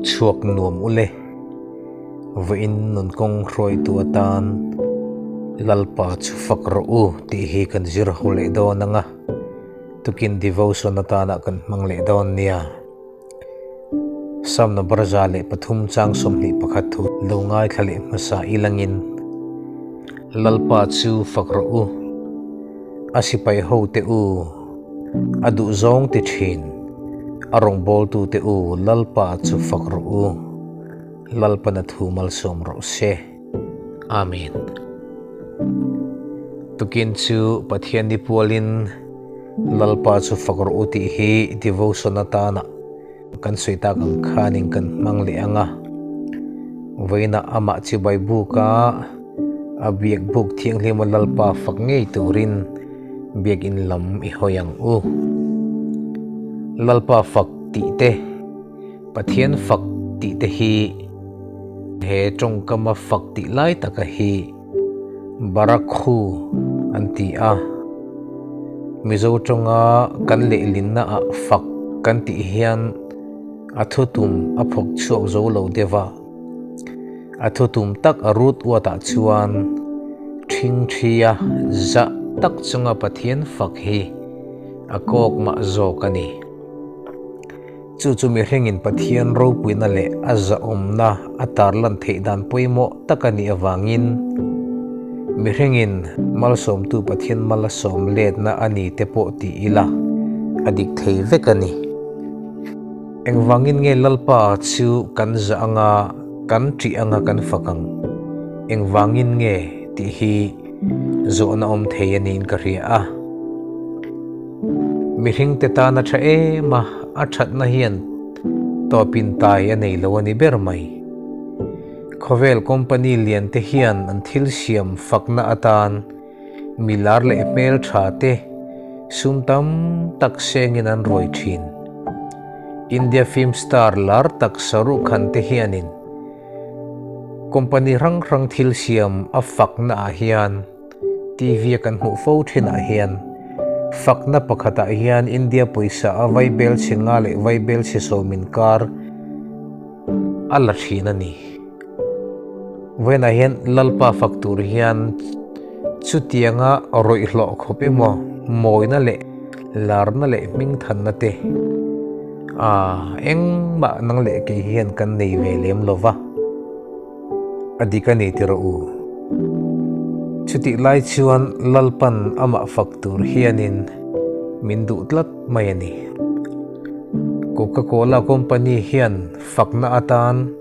Tuk chhuak nuam ule. Vawiin nun kawng hruaitu atan Lalpa chu fak rawh u tih hi kan zir ho leh dawn ang a, tukin devotion atana kan hmang leh dawn nia. Psalm number 103 chang 21 thu lo ngaithla leh hmasa ilangin Lalpa chu fak rawh u, a sipai ho te u, a duh zawng ti thin, a rawngbawltu te u Lalpa chu fak rawh u, Lalpan a thu malsawm rawh se. Amen. Tukin chu Pathian ni pualin Lalpa chu fak rawh u tih hi devotion atana kan sawi tak ang khanin kan hmang leh ang a. Vawiinah amah chibai buka a biak buk thianghlima Lalpa fak ngei turin biakin lam i hawi ang u. Lalpa fak tih te, Pathian fak tih te hi he tawngkama fak tih lai taka hi Barakhu an ti a. Mizo tawnga kan lehlinna ah fak kan tih hian a thutum a phawk chhuak zo lo deuh a. A thutum tak a rut uat ah chuan thingthia zah tak chunga Pathian fak hi a kawk mah zawk a ni. Chu chu mihringin Pathian ropuina leh a zahawmna a tarlan theih dan pawimawh tak a nih avangin mihringin malsawmtu Pathian mal a sawm letna a ni te pawh ti ila a dik thei vek a ni. Engvangin nge Lalpa chu kan zah anga kan ṭih anga kan fak ang? Engvangin nge tih hi zawhna awm thei a niin ka hria a. Mihringte tana tha em a, a thatna hian tawpin tai a nei lo a ni ber mai. Khawvel company lian te hian an thil siam fakna atan mi lar leh hmel tha te sum tam tak sengin an ruai thin. India film star lar tak Shahrukh Khan te hianin company hrang hrang thil siam a fakna ah hian TV a kan hmuh fo thinah hian fakna pakhatah hian India pawisa a vaibel chhe nga leh vaibel chhe sawm inkar a la thin a ni. Vawiinah hian Lalpa fak tur hian chutianga rawih hlawh khawp emaw mawina leh larna leh hmingthanna te a engmah nang leh kei hian kan nei ve lem lova. A dik a ni ti rawh u. Chutih lai chuan Lalpan amah fak tur hianin min duh tlat mai a ni. Coca-Cola company hian fakna atan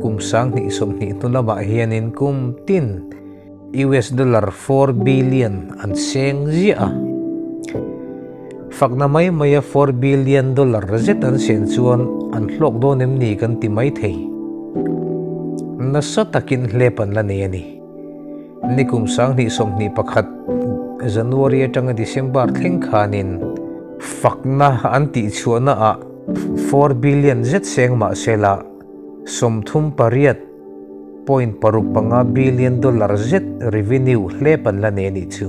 kum 2020 hnu lamah hianin kum tin US dollar 4 billion an seng ziah a. Fakna mai maia 4 billion dollar zet an sen chuan an hlawk dawn em ni kan ti mai thei. Nasa takin hlep an la nei a ni. Nikum 2021 January atanga December thleng khanin fakna an tihchhuahna ah 4 billion zet seng mahsela 38 point paruk panga billion dollar zet revenue hlep an la nei a nih chu.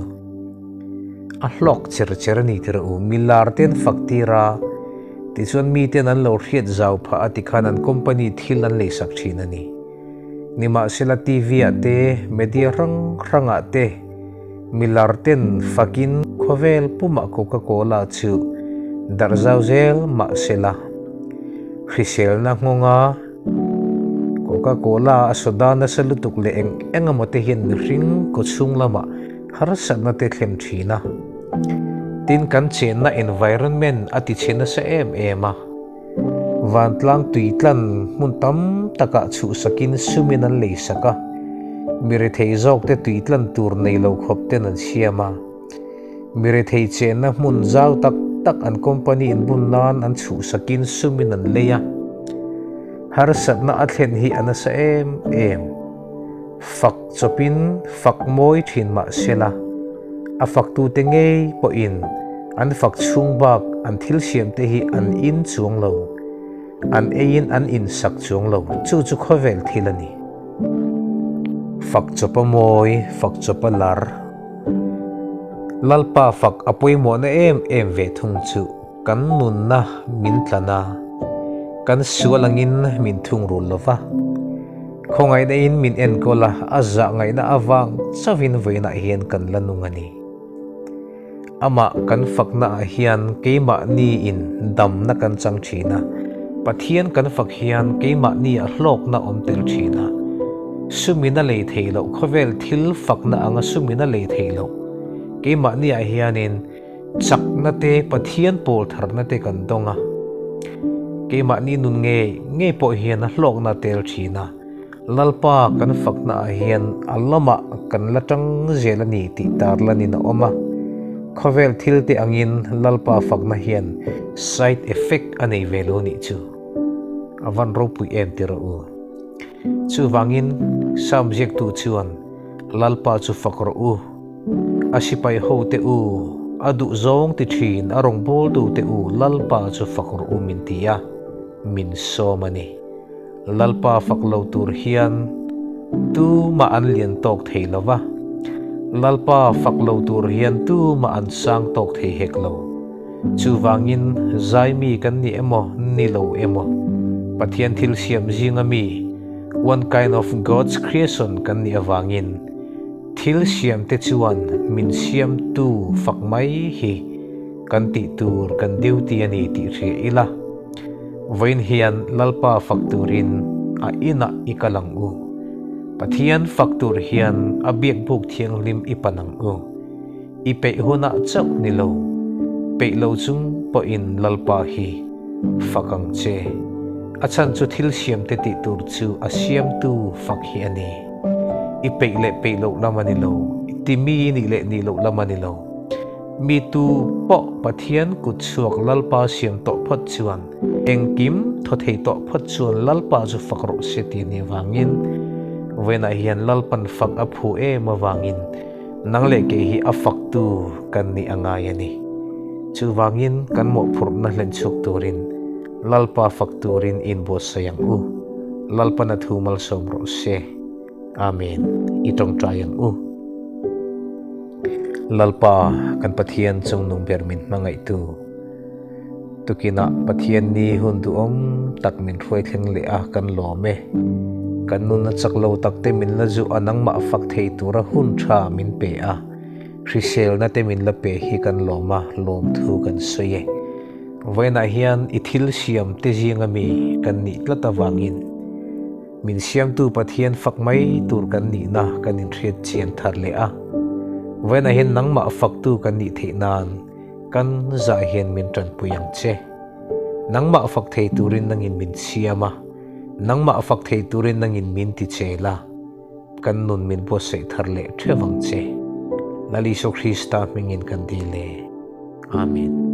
A hlawk cher cher a ni tir u. Milar te an fak tir a, tichuan miten an lo hriat zau phah a tikhan an company thil an leisak thin a ni. Nimahsela TV ah te, media hrang hrang ah te milar ten fakin khawvel pumah Coca-Cola chu darh zau zel mahsela hriselna nghawnga Coca-Cola a soda nasa lutuk leh eng eng emaw te hian mihring kawchhung lamah harsatna te thlem thin a. Tin, kan chenna environment a ti chhe nasa em em a. Vantlang tui tlan hmun tam takah chhuhsakin sumin an lei sak a, mi rethei zawk te tui tlan tur nei lo khawp ten an siam a. Mi rethei chenna hmun zau tak tak an company inbun nan an chhuhsakin sumin an lei a. Harsatna a thlen hi a nasa em em. Fak chawpin fak mawi thin mah sela, a faktute ngei pawhin an fak chhung bak an thil siamte hi an in chuang lo, an eiin an insak chuang lo, chu chu khawvel thil a ni. Fak chawpa mawi, fak chawpa lar. Lalpa fak a pawimawhna em em ve thung chu kan nunna min tlan a. Kan sual angin min thungrul lo va, khawngaihna in min enkawl a, a zah ngaihna avang chauhin vawiinah hian kan la nung a ni. Amah kan fakna ah hian keimahni in damna kan chang thin a, Pathian kan fak hian keimahni ah hlawkna awm tel thin a, sumin a lei thei loh khawvel thil fakna anga sumin a lei thei loh keimahni ah hianin Chakna te, Pathian pawl tharna te kan dawng a. Keimahni nun ngei ngei pawh hian a hlawkna a tel thin a. Lalpa kan fakna ah hian a lamah kan la tang zel a ni tih tarlanin a awm a. Khawvel thil te angin Lalpa fakna hian side effect a nei ve lo nih chu a van ropui em ti rawh u. Chuvangin Sam ziaktu chuan Lalpa chu fak rawh u. A sipai ho te u, a duh zawng ti thin, a rawngbawltu te u, Lalpa chu fak rawh u min ti a, min sawm a ni. Lalpa fak lo tur hian tumah an lian tawk thei lo va, Lalpa fak lo tur hian tumah an sang tawk thei hek lo. Chuvangin zaimi kan ni emaw, ni lo emaw, Pathian thil siam zinga mi, one kind of God's creation kan nih avangin, Thil siamte chuan min siamtu fak mai hi kan tih tur kan duty a ni tih hria ila. Vawiin hian Lalpa fak turin a inah i kal ang u. Pathian fak tur hian a biakbuk thianghlim i pan ang u. I peih hunah chauh ni lo, peih lo chung pawhin Lalpa hi fak ang che. A chhan chu thil siamte tih tur chu a siamtu fak hi a ni. I peih leh peih loh lam a ni lo, i ti mi nih leh nih loh lam a ni lo. Mi tu pawh Pathian kut chhuak Lalpa siam tawh phawt chuan, engkim thaw thei tawh phawt chuan Lalpa chu fak rawh se tih a nih avangin, vawiinah hian Lalpan fak a phu em avangin nang leh kei hi a faktu kan nih a ngai a ni. Chuvangin kan mawhphurhna hlen chhuak turin Lalpa fak turin inbuatsaih ang u. Lalpana thu malsawm rawh se. Amen. I tawngtai ang u. Lalpa, kan Pathian chungnung ber min hmangaihtu. Tukinah Pathian ni hun duhawm tak min hruai thleng leh a kan lawm e. Kan nuna chak lo tak te min la zuh a nangmah fak thei tura hun tha min pe a. Hriselna te min la pe hi kan lawm a, lawmthu kan sawi e. Vawiinah hian i thil siam te zinga mi kan nih tlat avangin min siamtu Pathian fak mai tur kan nihna kan inhriat chian thar leh a. Vawiinah hian nangmah faktu kan nih theih nan kan zah hian min tanpui ang che. Nangmah fak thei turin nangin min siam a, nangmah fak thei turin nangin min ti chel a, kan nun min buatsaih thar leh theuh ang che. Lal Isua Krista hmingin kan dil e. Amen.